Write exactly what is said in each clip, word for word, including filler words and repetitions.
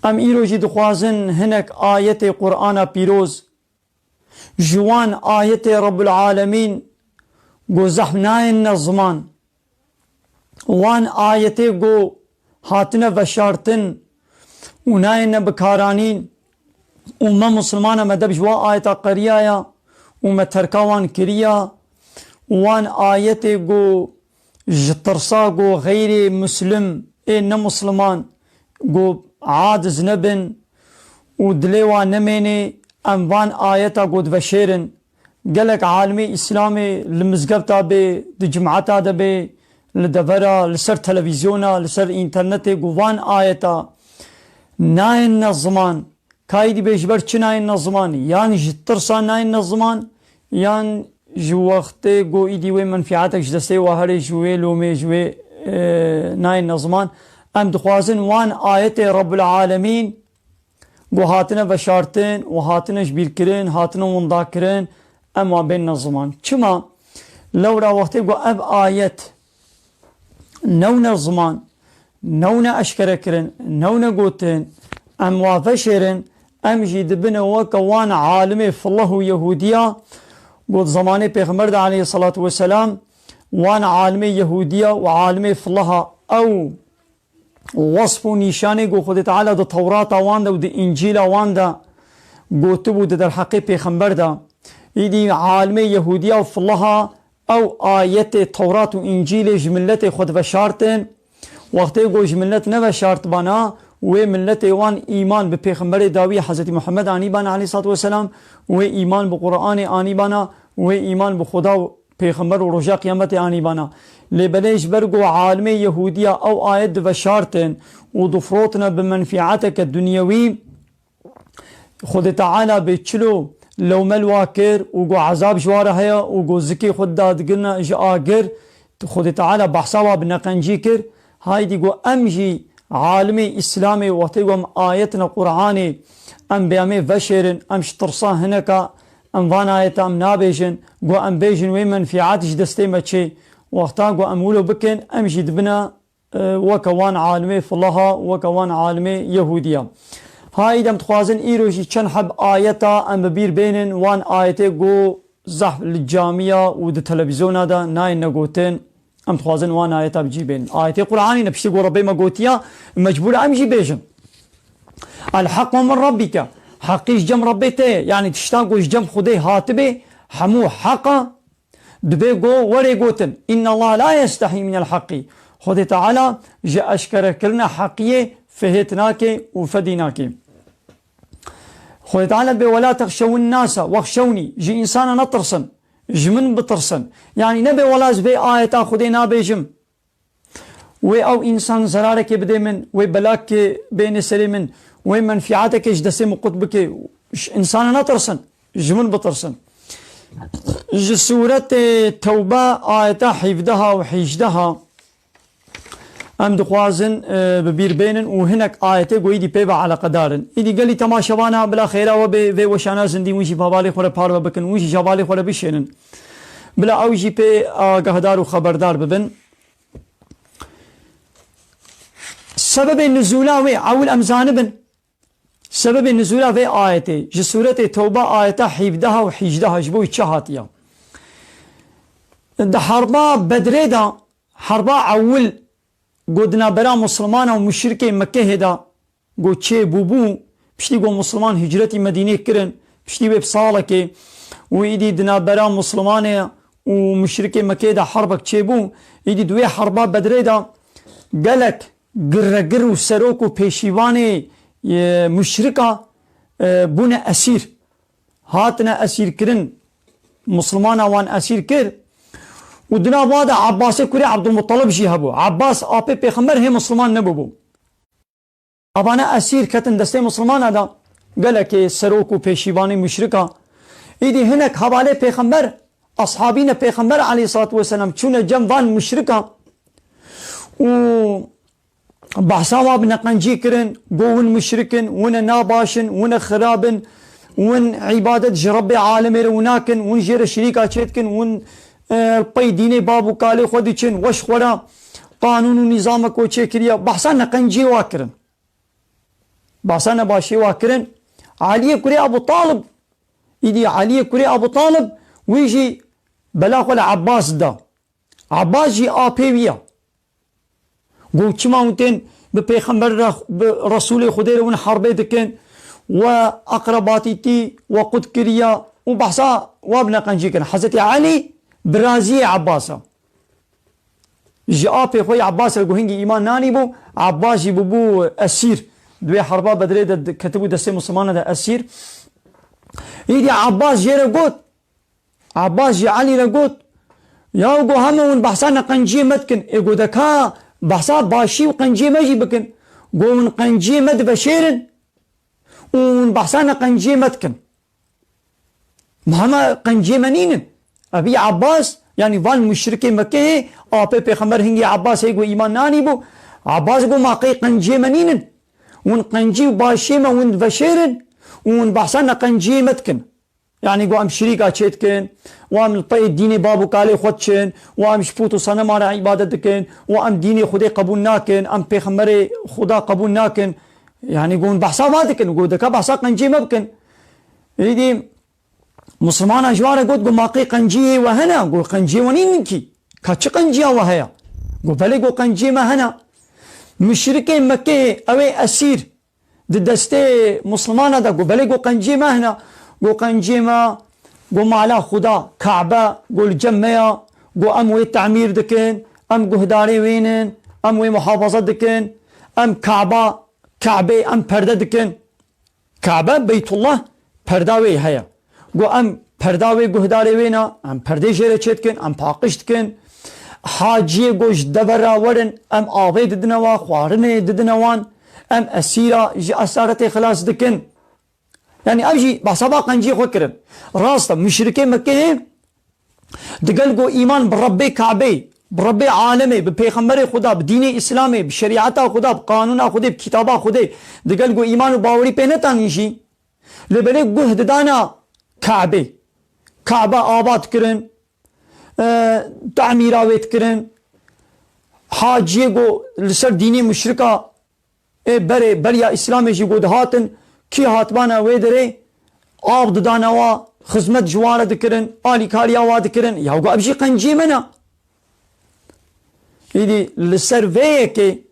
Em îro jî dixwazin hinek ayetê Qur'ana Pîroz, ji wan ayetê Rebbul Alemîn ku zehf nayêne ziman, wan ayetê ku hatine veşartin û nayêne bikaranîn û me Musulmana me deb ji wan ayeta qeriyaya û me terka wan kiriya, wan ayetê ku ji tirsa ku xeyrê Muslim ê ne Musliman ku aciz nebin û dilê wan nemênê, em van ayeta ku diveşêrin. Gelek alimê Îslamê li mizgefta bê, di cimeta de bê, li devera, li ser televîzyona, li ser înternetê ku van ayeta nayêne ziman. Ka êdî bê ji ber çi nayêne ziman? Yan ji tirsa nayêne ziman, yan ji wextê ku êdî wê menfîetek ji destê we here, ji wê lomê, ji wê, e, nayêne ziman. Em dixwazin wan ayetê Rebbul Alemîn ku hatine veşartin û hatine ji bîr kirin, hatine winda kirin, em wan bênine ziman. Çima? Lewra wextê ku ev ayet newne ziman, newne eşkere kirin, newne gotin, em wa veşêrin, em jî dibine weke wan alimê fillah û Yehûdiya, ku di zemanê Pêxember de aleyhisselatu vesselam, wan alimê Yehûdiya û alimê fillaha ew wesf û nîşanê ku Xwedê Teala di Tewrata wan de û di Încîla wan de gotibû di derheqê Pêxember de. Îdî alimê Yehûdiya û fillaha ew ayetê Tewrat û Încîlê ji miletê xwe diveşartin. Wextê ku ji milet neveşartibana, wê miletê wan îman bi Pêxemberê dawî Hezretî Muhammed anîbana aleyhissalatu vesselam, wê îman bi Qur'anê anîbana, wê îman bi Xweda û Pêxember û roja qiyametê anîbana. Lê belê ji ber ku alimê Yehûdiya ew ayet diveşartin û difrotine bi menfîeteke dunyewî, Xwedê Teala bê çilo lewmel wa kir û ku ezab ji wa re heye û ku zikê xwe dadigirine ji agir, Xwedê Teala behsa wa bi neqencî kir. Haydî ku em jî alimê Îslamê wextê ku em ayetine Qur'anê em bê em ê veşêrin, em ji tirsa hineka em van ayeta em nabêjin, ku em bêjin wê menfîet ji destê me çê. Wexta ku em wilo bikin, em jî dibine e, weke wan alimê filaha, weke wan alimê Yehûdiya. Hayî dem dixwazin îro jî çend heb ayeta em bi bîr bênin, wan ayetê ku zehf li camiya û di televîzyona de nayên negotin. Em dixwazin wan ayeta bi cî bênin. Ayetê Qur'anî ne, piştî ku Rebbê me gotiya, mecbûr em jî bêjin. El hequ min rabbike. Heqî ji cem Rebbê te ye. Yanî tişta ku ji cem Xwedê hatibê, hemû heq e. Dibê go werê gotin, "Inna Allah la yestehî minel heqî." Xwedê Teala ji eşkerekirina heqiyê fihêt nake û fedî nake. Xwedê Teala dibê, "Wela texşewin nasa, wexşewnî." Ji însana netirsin, ji min bitirsin. Yanî nebê, "Wela ez vê ayeta Xwedê nabêjim." Wê ew însan zerarekê bidê min, wê belakê bêne serê min, wê menfîetekê ji destê min qut bike. Ji însana netirsin, ji min bitirsin. Ji sûretê Tewbe ayeta hevdeha û hejdeha em dixwazin, e, bi bîr bênin û hinek ayetê ku êdî pê ve eleqedar in. Êdî gelî temaşevana bila xêra we bê, vê weşana zindî win jî bi hevalê xwe re parve bikin, win jî ji hevalê xwe re bişênin. Bila ew jî pê agahdar û xeberdar bibin. Sebebê nizûla wê, ewil em zanibin. Sebebê nizûla vê ayetê, ji sûretê Tewbe ayeta hevdeha û hejdeha ji bo wî çi hatiye? Di herba Bedrê de, herba ewil, ku di navbera Musulmana û muşrikê Mekkehê de, ku çêbûbû, piştî ku Musulman hicretî Medînê kirin, piştî wê bi salekê û êdî di navbera Musulmanê û muşrikê Mekkeyê de herbek çêbû, êdî di wê herba Bedrê de gelek giregir û serok û pêşîvanê, e, muşrika, e, bûne esîr. Hatine esîrkirin, Musulmana wan esîr kir û di nav wa de Ebbasê kurê Ebdulmuttalib jî hebû. Ebbas apê Pêxember hê Musulman nebûbû. Evane esîr ketin destê Musulmana de, gelekê serok û pêşîvanê muşrika. Îdî hinek hevalê Pêxember, ashabîne Pêxember aleyhissalatu vesselam çûne cem van muşrika û behsa wa bi neqencî kirin, got, "Win muşrik in, win e nabaş in, win e xirab in, win îbadet ji Rebbê alemê re wina kin, win jê re şirîka çê dikin, win, e, li pey dînê bav û kalê xwe diçin, weş xwe re qanûn û nîzamek we çêkiriye." Behsa neqenciyê wa kirin. Bahsa nebaşiyê wa kirin. Eliyê kurê Ebû Talib, îdî Eliyê kurê Ebû Talib, wî jî bela xwe li Ebbas da. Ebbas jî apê wî ya. Got, çima hûn tên bi pêxember re, bi Resûlê Xwedê re hûn herbê dikin? We eqrebatîtî we qut kiriya û behsa wa bi neqencî kirin. Hezretî Elî biraziyê Ebbas e. Ji apê xwe yê Ebbas re ku hingî îman nanîbû, Ebbas jî bûbû esîr. Di wê herba Bedrê de ketibû destê Mislimana de esîr. Îdî Ebbas jê re got, Ebbas jî Elî re got, ya go heme hûn behsa neqenciyê me dikin. Ê go de ka behsa başî û qenciyê me jî bikin. Go hûn qenciyê me diveşêrin û hûn behsa neqenciyê me dikin. Ma hema qenciyê me nînin. Evî Ebbas, yanî van muşrikê Mekkeyê, apê pêxember hingî Ebbas hê ku îman nanîbû. Ebbas got, ma qey qenciyê me nînin? Hûn qencî û başiyê me hûn diveşêrin û hûn behsa neqenciyê me dikin. Yanî ku em şirîka çê dikin, û em li pey dînê bab û kalê xwe diçin, û em ji pût û senema re îbadet dikin, û em dînê Xwedê qebûl nakin, em pêxemberê Xuda qebûl nakin. Yanî ku hûn behsa va dikin, ku dika behsa qenciyê me bikin. Êdî Mislimana ji wan re got, got, ma qey qenciyê we hene? Got, qenciyê we nînin kî. Ka çi qenciya we heye? Got, belê, got, qenciyê me hene. Muşrikê Mekkeyê, ew ê esîr di destê Mislimana de, got, belê, got, qenciyê me hene. Got, qenciyê me, got, mala Xuda, Kabe, got, li cem me ya. Got, em wê temîr dikin, em guhdarê wê nin, em wê muhafaza dikin, em Kaba, Kabê, em perde dikin. Kabe, Beytullah, perda wê heye. Got, em perda wê guhdarê wê ne, em perdê jê re çê dikin, em paqij dikin. Haciyê got ji devera werin, em avê didine wan, xwarinê didine wan, em esîra ji esaretê xilas dikin. Yanî ev jî behsa va qenciyê xwe kirin. Rast e, muşrikê Mekkeyê Digel ku îman bi Rebbê Kabê, bi Rebbê alemê, bi Pêxemberê Xuda, bi dînê Îslamê, bi şerîeta Xuda, bi qanûna Xwedê, bi kitaba Xwedê, digel ku îman û bawerî pê netanîn jî, lê belê guh didana Kabê. Kabe ava dikirin, e, tamîra wê dikirin. Haciyê ku li ser dînê muşrika Ê berê beriya Îslamê jî ku dihatin, kî hatibana wê derê av didana wa, xizmet ji wan re dikirin, alîkariya wa dikirin. Ya ku ev jî qenciyê me ne. Îdî li ser vê yekê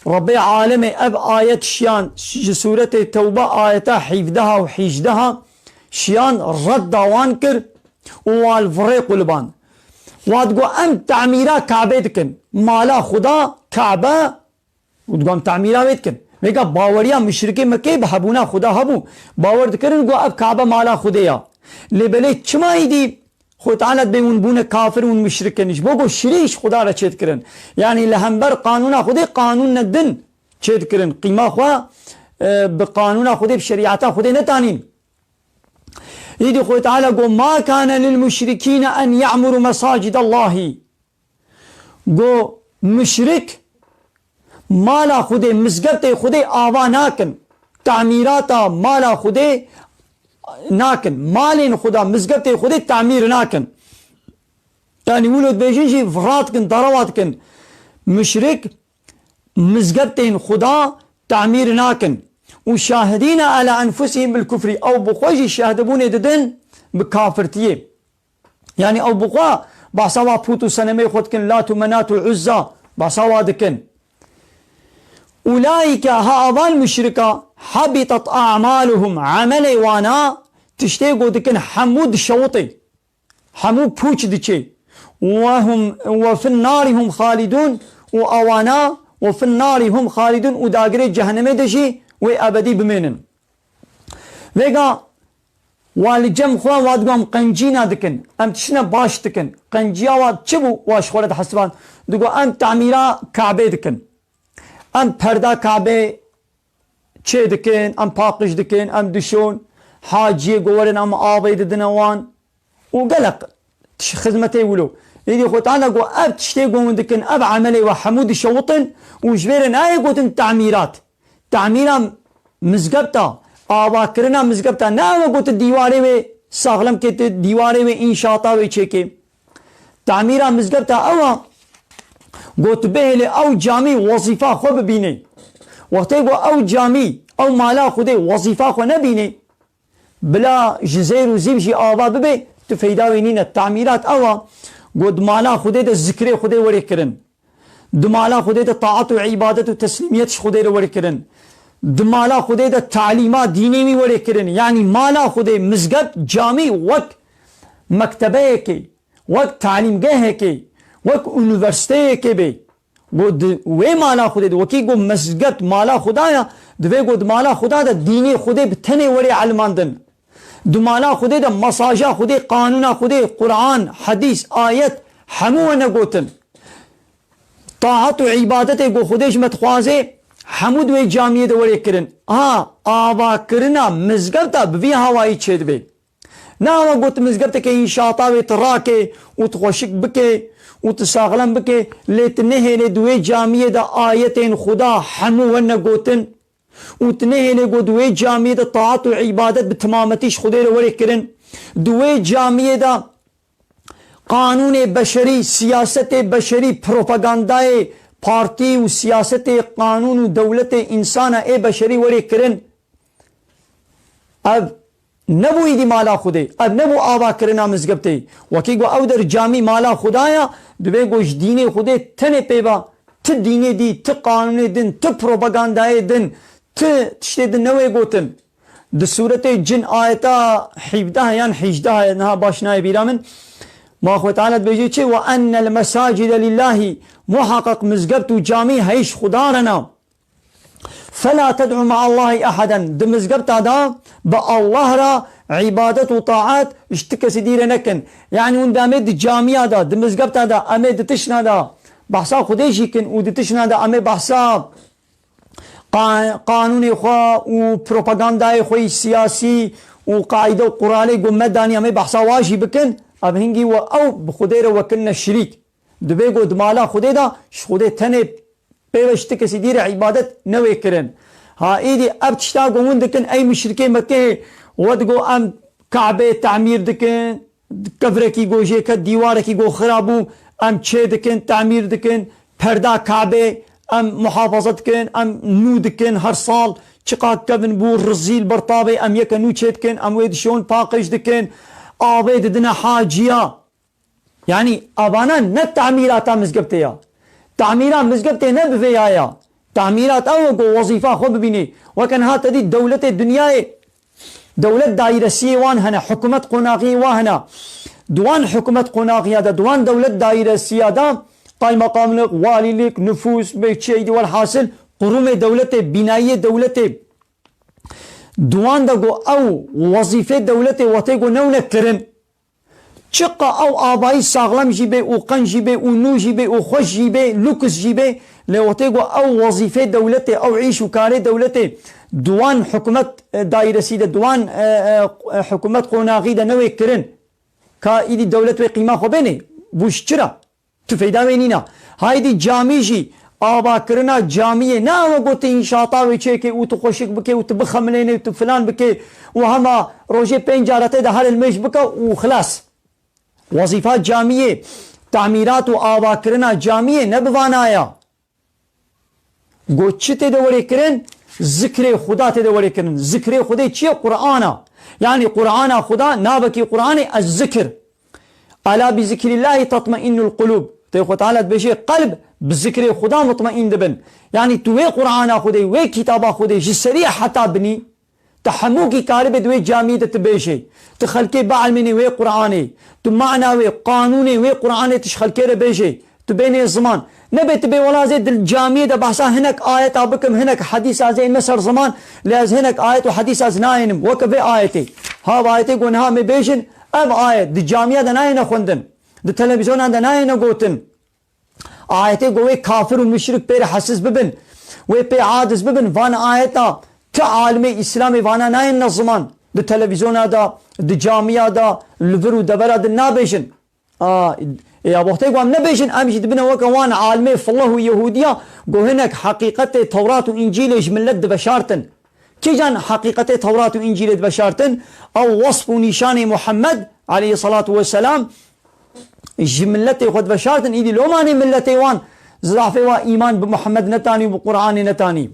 Rebbê alemê ev ayet şiyan ji sûretê Tewbe ayeta hevdeha û hîjdeha şiyan redda wan kir û wan li virê quliband. Wa digot em temîra Kabê dikin. Mala Xuda Kabe Û digon tamîra wê dikin. Vêga baweriya muşrikê Mekkeyê bi hebûna Xuda hebû. Bawer dikirin ku ev Kabe mala Xwedê ya. Lê belê çima îdî Xwedê Teala dibê hûn bûne kafir, hûn muşrik in? Ji bo ku şirî ji Xuda re çê dikirin. Yanî li hember qanûna Xwedê qanûne din çê dikirin. Qîma xwe, e, bi qanûna Xwedê, bi şerîeta Xwedê netanîn. Îdî Xwedê Teala got, "Ma kane lil muşrikîne en ye'muru mesacid Allahî." Got, muşrik mala Xwedê, mizgeftê Xwedê ava nakin. Tamîrata mala Xwedê nakin. Malên Xweda, mizgeftê Xwedê tamîr nakin. Yanî wilo dibêjin jî vira dikin, derewa dikin. Muşrik mizgeftên Xweda tamîr nakin. Û şahidîne ala enfusihîm bil kufrî. Ew bi xwe jî şahdibûnê didin bi kafirtiyê. Yanî ew bi xwe behsa wa pût û senemê xwe dikin, Lat û Menat û Uzza, behsa wa dikin. Ulaîke, ha avan muşrika, habitat a'maluhum, emelê wana, tiştê ku dikin hemû dişewitê. Hemû pûç diçê. Ve hum, ve fin narî hum xalidûn û awana, ve fin narî hum xalidûn û dagirê cehennemê de jî wê ebedî bimênin. Vêga wa li cem xwe wa digo em qencîna dikin, em tiştine baş dikin. Qenciya wa çi bû wa ji xwe re dihesiband? Digo em tamîra Kabê dikin. Em perda Kabê çê dikin, em paqij dikin, em dişon, haciyê ku werin em avê didine wan. Û gelek tiş-, xizmetê wilo. Êdî Xwedê Teala got, ev tiştê ku hûn dikin, ev emelê we hemû dişewitin û ji vê re nayê gotin tamîrat. Tamîra mizgefta, avakirina mizgefta, ne ew e gotin dîwarê wê saxlem kê, tu dîwarê wê, înşaata wê çêkê. Tamîra mizgefta ew e, got bihêlê ew camî wezîfa xwe bibînê. Wextê ku ew camî ew mala Xwedê wezîfa xwe nebînê, bila ji zêr û zîv jî ava bibe, tu feyda wê nîne. Tamîrat ew a, got, mala Xwedê de zikrê Xwedê were kirin. Di mala Xwedê de taat û îbadet û teslîmiyet ji Xwedê re were kirin. Di mala Xwedê de talîma dînê wî were kirin. Yanî mala Xwedê, mizgept, camî wek mektebeyekê, wek talîmgehekê, wek unîversîteyekê bê. Got, di wê mala Xwedê de, wekî got mizgept mala Xweda ya, divê got di mala Xweda de dînê Xwedê bi tenê were elimandin. Di mala Xwedê de mesaja Xwedê, qanûna Xwedê, Quran, hedîs, ayet, hemû wene gotin. Taat û îbadetê ku Xwedê ji me dixwaze, hemû di wê camiyê de were kirin. Ha, avakirina mizgefta bi vî hawayî çêdibe. Ne awa got mizgefteke înşaata wê tu rake û tu xweşik bike û tu saxlem bike, lê tu nehêlê di wê camiyê de ayetên Xweda hemû wene gotin. Û tu nehêlê ku di wê camiyê de taat û îbadet bi timametî ji Xwedê re were kirin. Di wê camiyê de qanûnê beşerî, siyasetê beşerî, propagandayê partî û siyasetê, qanûn û dewletê însana ê beşerî were kirin. Ev nebû îdî mala Xwedê, ev nebû avakirina mizgeftê. Wekî ku ew der camî mala Xweda ya, divê ku ji dînê Xwedê tenê pê ba, ti dînê dî, ti qanûnê din, ti propagandayê din, ti tiştê din newê gotin. Di sûretê Cin ayeta hevdeh yan hejdeh, niha baş nayê bîra min. Ma Xwedê Teala dibêje çi? "Ve ennel mesacide lillahî", muhaqqeq mizgebt û camî heyş Xweda re ne. "Fela ted'u ma'allahi ahaden." Di mizgebta de bi Allah re îbadet û taat ji ti kesî dî re nekin. Yanî hûn dê em ê di camiya de, di mizgebta de, em ê di tişna de behsa Xwedê jî kin û di tişna de em ê behsa qa-, qanûnê xwe û propagandayê xwe yî siyasî û qaîde û quralê ku me danî em ê behsa wa jî bikin. Ev hingî we ew bi Xwedê re we kirine şirîk. Divê ku di mala Xwedê de ji Xwedê tenê pê ve ji ti kesî dî re îbadet newê kirin. Ha, îdî ev tişta ku hûn dikin, ey muşrikê Mekkeyê, we digo em Kabê temîr dikin, kevrekî ku jê ket, dîwarekî ku xira bû, em çê dikin, temîr dikin, perda Kabê em muhafaza dikin, em nû dikin, her sal çiqa kevin bû, rizî li ber tavê, em yeke nû çê dikin, em wê dişon paqij dikin, avê didine haciya. Yanî, avana ne tamîrata mizgeftê ya. Tamîra mizgeftê ne bi vê ya ya. Tamîrat ew e ku wezîfa xwe bibînî. Weke niha te dî dewletê dinyayê, dewlet dairesiyê wan hene, hikûmet qonaxiyê wan hene. Di wan hikûmet qonaxiya de, di wan dewlet dairesiya de, qaymeqamlik, walîlik, nifûs, bê çi êdî welhasil, qurûmê dewletê, bînayiyê dewletê. Di wan de ku ew wezîfê dewletê wextê ku newne kirin, çiqa ew avayî saxlem jî bê û qenc jî bê û nû jî bê û xweş jî bê, lûks jî bê, lê wextê ku ew wezîfê dewletê, ew îş û karê dewletê di wan hikûmet, e, dairesî de, di wan, e, e, hikûmet qonaxî de newê kirin, ka îdî dewlet wê qîma xwe bênê? Bû ji çi re? Tu feyda wê nîna. Haydî camî jî, avakirina camiyê, ne ew e ku tu înşaata wê çêkê û tu xweşik bikê û tu bixemilênê û tu filan bikê û hema rojê pênc cara tê de her ilmêj bike û xilas. Wezîfa camiyê, tamîrat û avakirina camiyê ne bi vana ya. Got çi tê de werê kirin? Zikrê Xuda tê de werê kirin. Zikrê Xwedê çi ye? Qur'an a. Yanî Qur'ana Xuda, navekî Qur'anê ez-zikr. "Ela bi zikrîllahî tatmeinnul qulûb." Tê Xwe Teala dibêje, qelb bi zikrê Xuda mutmeîn dibin. Yanî tu wê Qur'ana Xwedê, wê kitaba Xwedê ji serî heta binî, tu hemûkî karibê di wê camiyê de tu bêjê. Tu xelkê bielmênê wê Qur'anê. Tu mana wê, qanûnê wê Qur'anê tu ji xelkê re bêjê. Tu bênê ziman. Nebe tu bê wela ez ê di camiyê de behsa hinek ayeta bikim, hinek hedîsa ez ê me ser ziman, lê ez hinek ayet û hedîsa ez nayênim. Weke vê ayetê. Ha, vê ayetê ku niha em ê bêjin, ev ayet di camiya de nayêne xwendin. Di televîzyona de nayêne gotin. Ayetê ku wê kafir û muşrik pê re hesiz bibin, wê pê aciz bibin, van ayeta ti alimê Îslamê vana nayêne ziman. Di televîzyona de, di camiya de, li vir û devera din nabêjin. A, ê, ya wextê ku em nebêjin, em jî dibine weke wan alimê fillah û Yehûdiya ku hinek heqîqetê Tewrat û Încîlê ji millet diveşartin. Kîjan heqîqetê Tewrat û Încîlê diveşartin? Ew wesf û nîşanê Muhammed aleyhisselatu vesselam ji milletê xwe diveşartin, îdî lomanê milletê wan zafê wa îman bi Muhammed netanî û bi Qur'anê netanî.